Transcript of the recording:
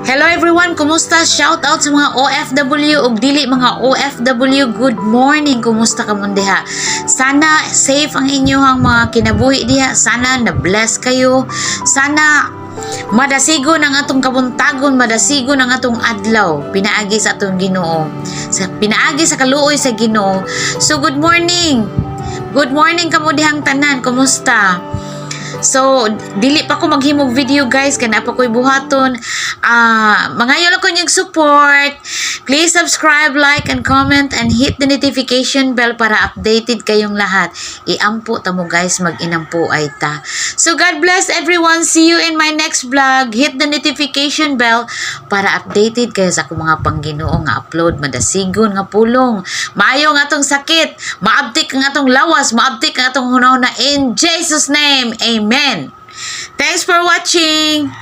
Hello everyone, kumusta? Shout out sa mga OFW ug dili mga OFW. Good morning. Kumusta ka diha? Sana safe ang inyong mga kinabuhi diha. Sana na-bless kayo. Sana madasigon ang atong kabuntagon, madasigon ang atong adlaw pinaagi sa atong Ginoo. Sa pinaagi sa kaluoy sa Ginoo. So good morning. Good morning kamo dihang tanan. Kumusta? So, dili pa ko maghimog video, guys, kay naa pa ko'y buhaton. Ah, mangayo lang ko inyong support. Please subscribe, like and comment and hit the notification bell para updated kayong lahat. Iampo ta mo, guys, mag-inampo ay ta. So God bless everyone. See you in my next vlog. Hit the notification bell para updated kayo sa akong mga pangginoo nga upload, madasigon nga pulong. Maayo ang atong sakit, maabtik ang atong lawas, maabtik ang atong hunahuna in Jesus' name. Amen. Thanks for watching.